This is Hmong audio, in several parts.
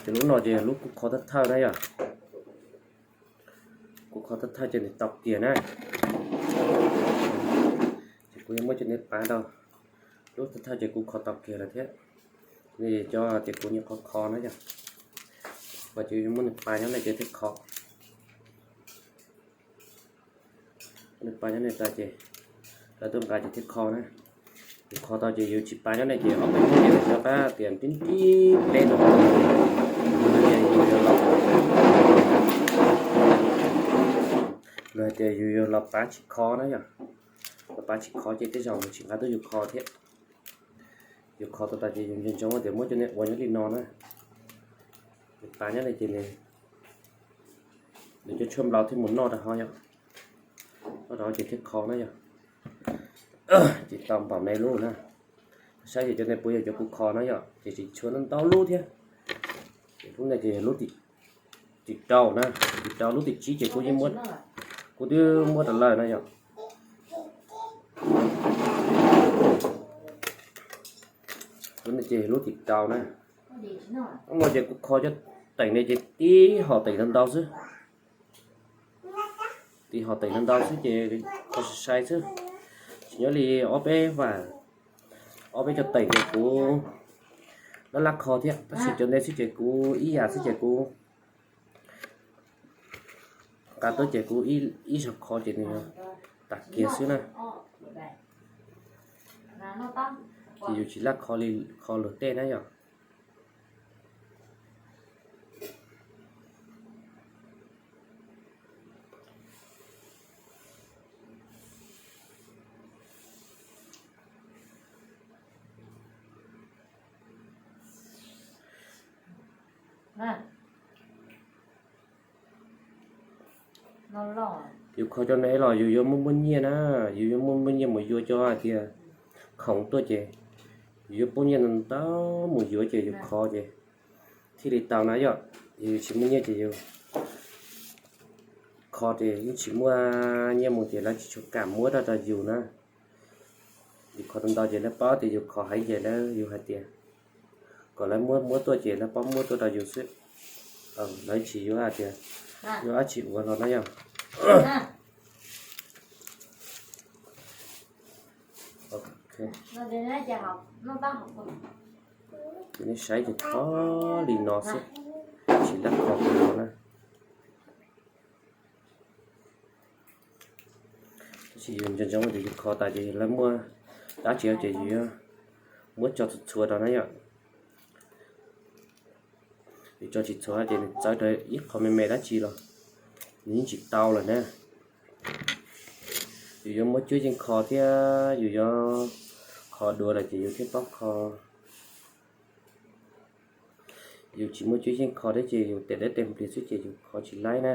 Lub no ces lub kuv kho thawj thawj na yom. Kuv kho thawj thawj ces nws tau kiag na. Ces kuv yuav muab cov niag pav rau. Lub thawj thawj ces kuv kho tau kiag lawm thiab. Nws cov tias kuv nyuam qhuav kho na yom. Kuv ces yuav muab nws pav nyob nej ces thiaj kho. Nws pav nyob nej tas ces lawv tuaj nqa ces thiaj kho na. Yus kho tau ces yus tsis pav nyob nej ces ob peb hnub ces lawv rov qab tias nrib nrib pleb no. Lawv hais tias yus yuav los, lawv hais tias yus yuav los pav tsis kho na yom. Los pav tsis kho ces tej zaum nws tsis nqa tuaj yus kho thiab. Yus kho tau tas ces yus ntsoov ntsoov tias muab cov niag ua nyob li no na. Yus pav nyob nej ces nws, nws cov tshuaj nplaum thiaj mus noj rau hauv yom. Noj rau hauv ces thiaj kho na yom. Ces tau npaum nej lub na. Saib ces cov nej puas yog cov kuv kho na yom, ces tseem tshuav ntau lub thiab. Ces lub no ces lub tim rau na, tim rau, lub tim tsib ces kuv yeej muab, kuv twb muab rau lawm na yom. Lub no ces lub tim rau na. Lub no ces kuv kho cov teem ne ces tib hom teem ntau ntau xwb. Tib hom teem ntau ntau xwb ces kho sai sai xwb. Tsis nyob li ob peb vam, ob peb cov teem ces kuv laj laj kho thiab, tab sis cov ntawd xwb ces kuv ib yam xwb ces kuv nqa tuaj ces kuv ib zaug kho ces nws tas kiag xwb na. Ces yus tsis laj kho li, kho luag tej na yom. Yus kho cov no los yus yuav muaj muaj nyiaj na, yus yuav muaj muaj nyiaj mus yuav cov hais tias khoom tuaj ces yus yuav poob nyiaj ntau ntau mus yuav ces yus kho ces thiaj li tau na yom. Yus tsis muaj nyiaj ces yus kho ces yeej tsis muaj nyiaj mus ces lawv tsis tshua kam muab rau rau yus na. Yus kho tau ntau ces lawv paub tias yus kho heev ces lawv, yus hais tias kom lawv muab muab tuaj ces lawv paub muab tuaj rau yus xwb. Lawv tsis yuav hais tias yuav dab tsi ua los na yom. Ces nej saib ces kho li no xwb, tsis laj kho li no na. Tab sis yus ntsoov ntsoov tias yus kho tas ces lawv muab dab tsi ces yus muab tso txhua txhua rau na yom. Yus tso tsis txhua ces nws txawv rau ib qho me me dab tsi los nws yeej tsis tau lawm na. Yus yuav muab cuab yeej kho thiab yus yuav kho dua lawm ces yus thiaj paub kho. Yus tsis muaj cuab yeej kho thiab ces yus tes dawb tes npliag xwb ces yus kho tsis laib na.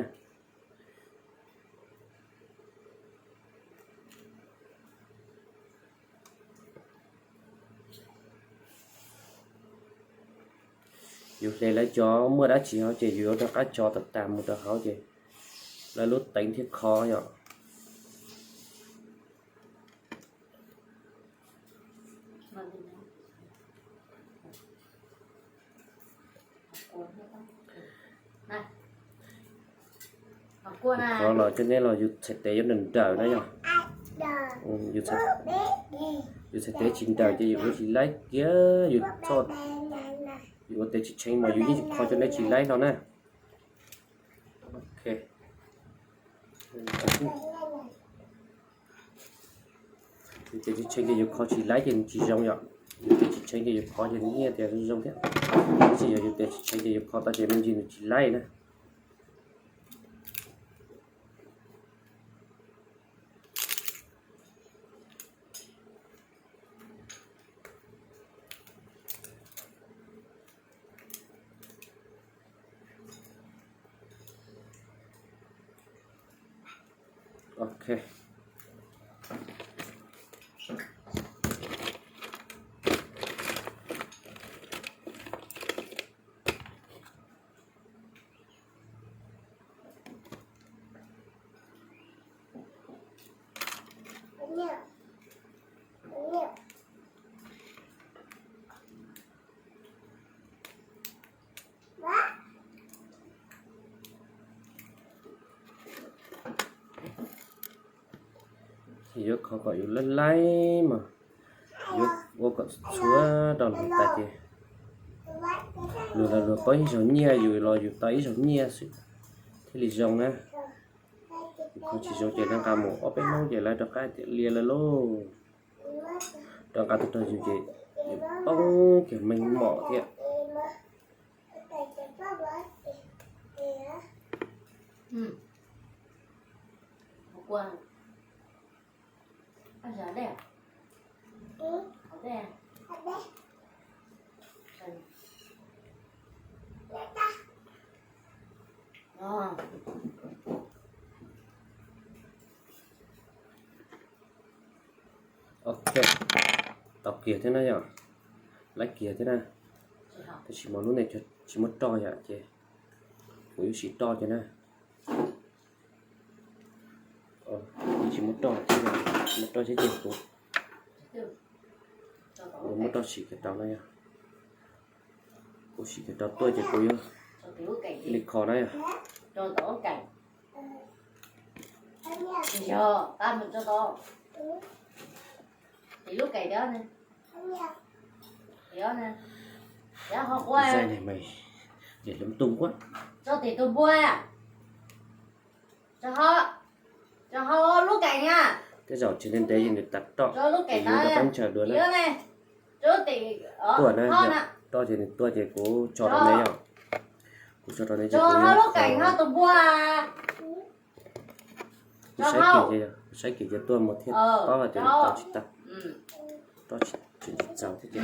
Yus hle lawv cov muaj dab tsi hauv ces yus yuav rov qab tso tas tas mus rau hauv ces lawv lub teev thiaj kho yom. Kho los cov neb los yus txhais tes yuav nrawm nrawm na yom. Yus txhais tes tsis nrawm ces yus ua tsis laib kiag, yus txhob, yus ua tes tsis tshee mas yus yeej tsis kho cov neb tsis laib no na. Yus tes tsis tshee ces yus kho tsis laib ces nws tsis zoo yom. Yus tes tsis tshee ces yus kho ces nws yeej tias zoo zoo thiab. Tab sis yog yus tes tsis tshee ces yus kho tau ces me ntsis nws tsis laib na. Ok. Yuav kho kom yus laib laib mas yuav ua kom txhua txhua rau luag tas ces luag los luag paub ib zaug nyiaj, yus los yus tau ib zaug nyiaj xwb thiaj li zoo na. Kho tsis zoo ces lawv nqa mus ob peb hnub ces lawv rov qab tias lias lawm lauj. Rov nqa tuaj rau yus ces yus poob kiag meej mom thiab. Ok, tau kiag thiab na yom. Laib kiag thiab na. Tab sis mas lub no tsis muab roj yom ces kuv yuav sim roj ces na. Tsis muab roj, tsis muab roj ces kuv, kuv muab roj sim kiag rau na yom. Kuv sim kiag rau tuaj ces kuv yuav li kho na yom. Zaj no mas yog lub tus npua. Tej zaum tsis ntev ntev ces nws tas roj ces yus rov qab ntshaw dua na. Tuaj na, roj ces nws tuaj ces kuv tso rau nej yom. Kuv tso rau nej ces kuv yuav kuv saib kiag ces, kuv saib kiag ces tuaj mus thiaj paub hais tias nws tau tsis tau. Roj tseem tsis txaus thiab ces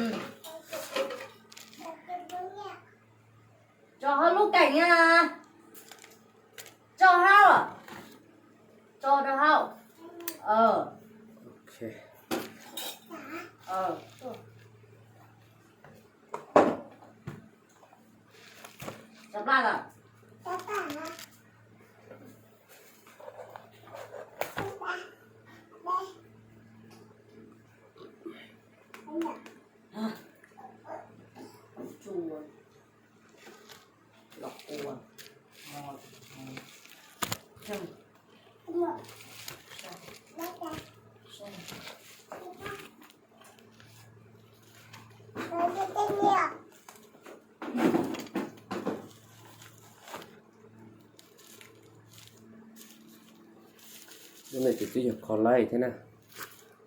Lub no ces twb yog kho laib thiab na.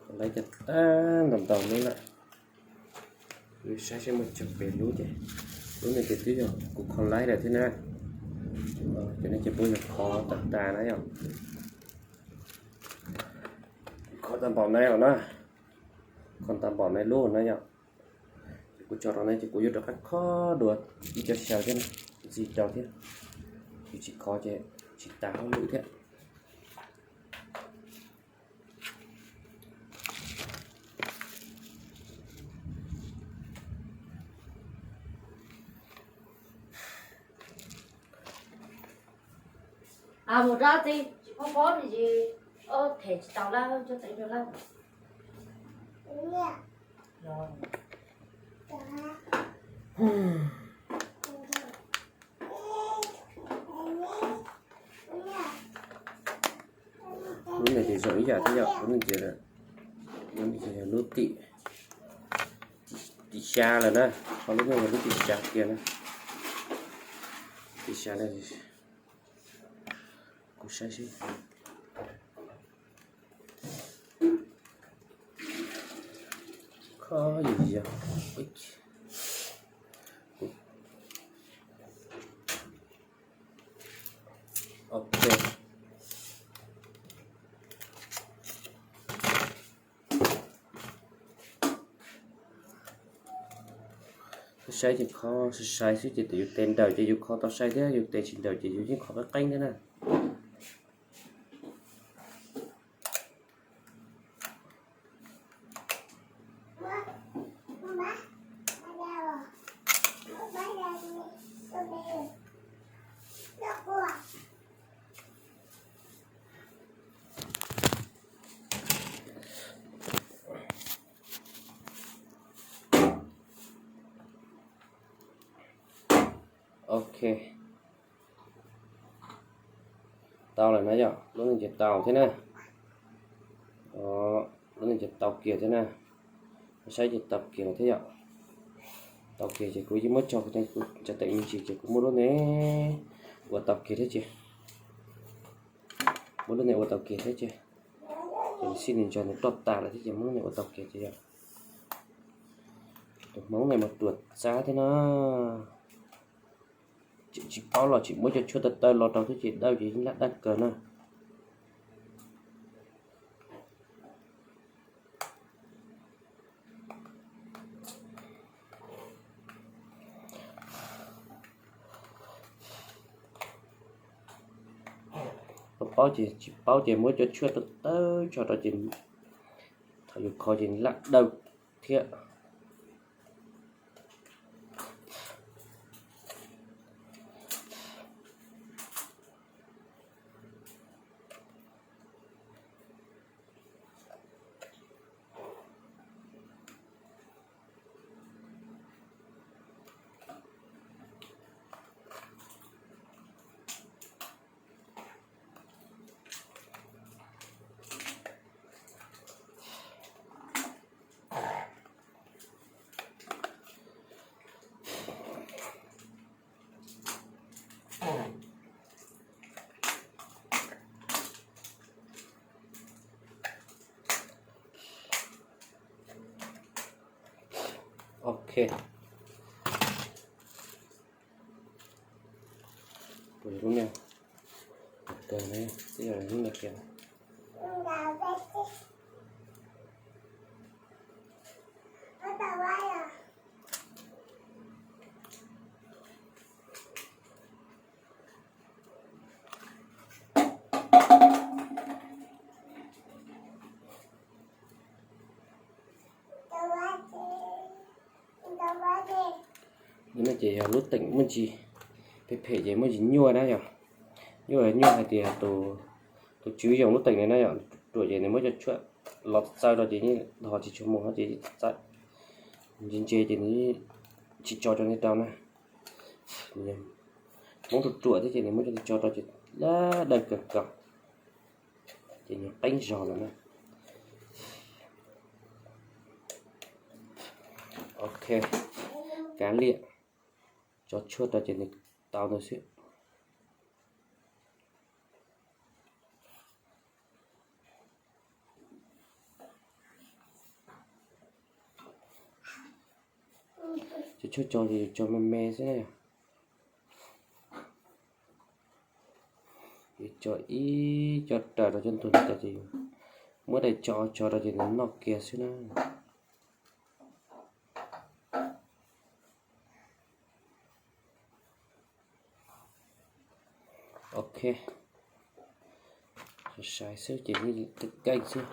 Kho laib cov tag ntau ntau lub na. Saib seb muaj tsawg pes lub ces, lub no ces twb yog kuv kho laib lawm thiab na. Ces no ces puab yog kho tag tas na yom. Kho tag npaum na yom na. Kho tag npaum na lub na yom. Ces kuv tso rau na ces kuv yuav rov qab kho dua ib co xyaw thiab na, ntxiv rau thiab. Yus tsis kho ces tsis tas hauj lwm thiab. Mus rau txiv tsis phob pob nws tsis, them tsis tau lawm, cov txeev rau lawm. Lub no ces zoo ib yam thiab yom, lub no ces, lub no ces yog lub tim, tim xya lawm na, ho lub no yog lub tim xya kiag na. Tim xya na, kuv saib seb. Kho yus yog. Ok. Saib ces kho sai sai xwb ces yus tes nrawm ces yus kho tau sai thiab, yus tes tsis nrawm ces yus yeej kho qeeb qeeb thiab na. Ok. Tau lawm na yom, lub no ces tau thiab na. Lub no ces tau kiag thiab na. Saib ces tau kiag lawm thiab yom. Tau kiag ces kuv yeej muab tso, kuv tsa teem me ntsis ces kuv muab lub no ua tau kiag thiab ces, muab lub no ua tau kiag thiab ces, ces nws sij nws ntso nws roj tas lawm thiab ces muab lub no ua tau kiag ces yog tus Hmoob no mas ruam txab thiab na. Tsis paub los tsis muab cov tshuaj tawv tawv los rau thiab ces dawb ces yeej laj daj kawg na. Paub ces tsis paub ces muab cov tshuaj tawv tawv tso rau ces thaum yus kho ces laj dawb thiab. Ok. Lub no, lub no kiag. Lub no ces yog lub teem muaj ntsis phem phem ces muaj ntsis nyuaj na yom. Nyuaj, nyuaj hais tias tus tswv yoog lub teem no na yom, ruam ces nws muab cov tshuaj los txaws rau ces yeej ho tsis tshua mus no ces txaws ntse ntse ces nws tsis tso rau nej rau na. Hmoob ruam ruam thiab ces nws muab cov tso rau ces laj dawb kawg nkaus. Ces nws qeeb zog lawm na. Ok, kav liam, tso tshuaj rau ces nws tau ntawd xwb. Cov tshuaj tso ces yus tso me me xwb na yom. Yus tso ib co raws rau cov ntug no ces yus muab daim tso tso rau ces nws noj kiag xwb na. Ok, sai xwb ces keej xwb.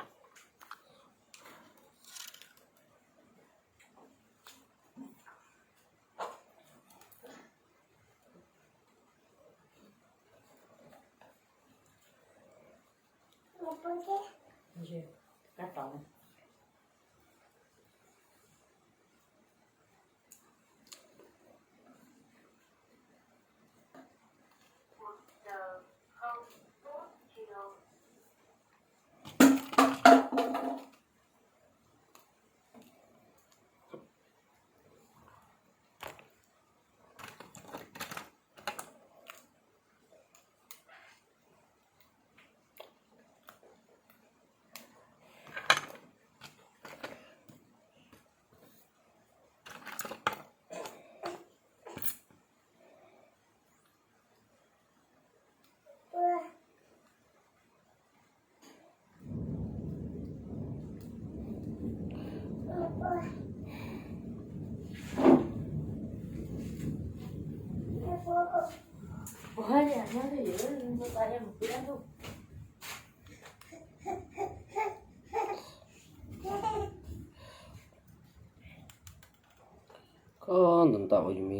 Koj ntawm ntawm yus me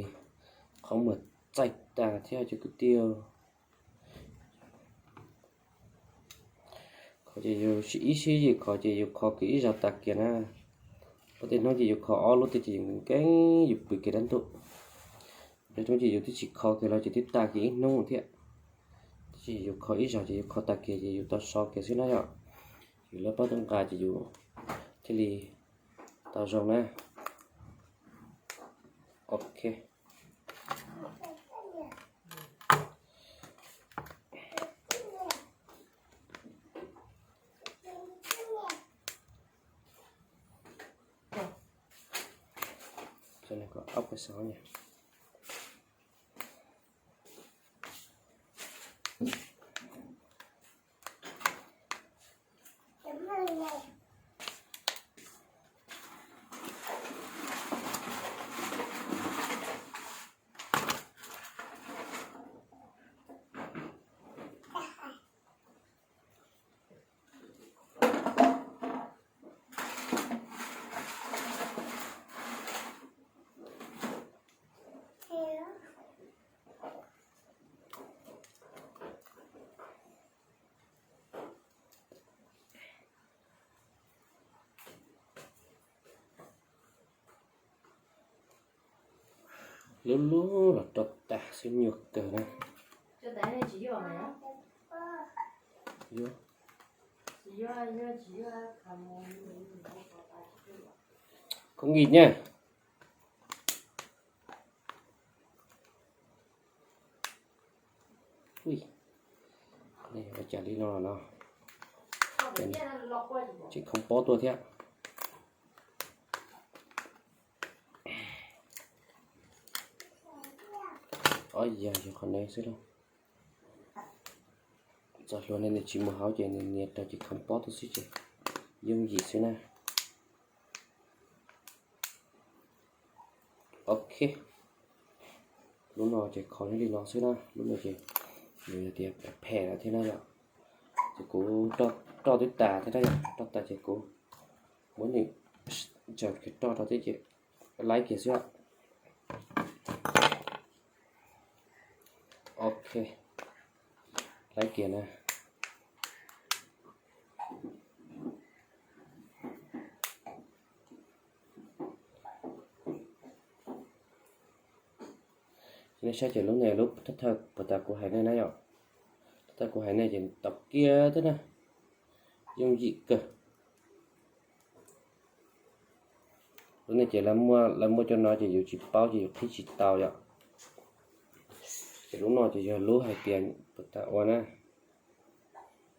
qhov muag txaij tag thiab cov kwv tij. Kho ces yus ib sij yus kho ces yus kho kiag ib zaug tag kiag na. Lub tej hnub ces yus kho ob lub tej ces yus nkees yus pw kiag dab ntuj. Tej hnub ces yus twb tsis kho kiag los ces twb tag kiag ib hnub thiab. Tab sis yus kho ib zaug ces yus kho tag kiag ces yus tau so kiag xwb na yom. Yus lawv paub tub nqa ces yus thiaj li tau zoo na. Ok. Lub lub los rau tas xwb nyuaj kawg na. Koj nkim nyaj. Ua cas li no no. Tsis khoom pob tuaj thiab. Ob yam yog qhov no xwb lauj. Txog hlua ne nws tsis mus hauv ces nws nias rau ces khoom pob tuaj xwb ces yooj yim xwb na. Ok, lub no ces kho nyob li no xwb na, lub no ces nws tias phem lawm thiab na yom. Ces kuv roj twb tas thiab na yom, roj tas ces kuv muab nws tsaws kiag roj rau thiab ces laib kiag xwb. Ok, laib kiag na. Nej saib ces lub no lub thawj thawj puas tas kuv hais nej na yom. Thawj thawj kuv hais nej ces tau kiag thiab na, yooj yim kawg. Lub no ces lawv muaj cov no ces yus tsis paub ces yus qhib tsis tau yom. Ces lub no ces yog lub hais tias puas tas ua na.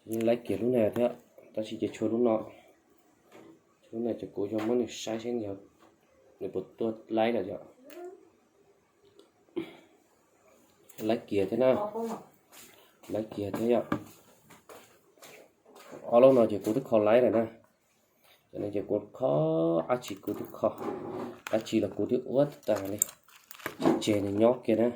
Ces laib kiag lub no thiab, tab sis ces tshuav lub no. Lub no ces kuv yog muab nws saib seb nws puas tuaj laib lawm yom. Laib kiag thiab na. Laib kiag thiab yom. Ob lub no ces kuv twb kho laib lawm na. Cov no ces kuv kho, dab tsi kuv twb kho, dab tsi los kuv twb ua tag li. Tseg nws nyob kiag na.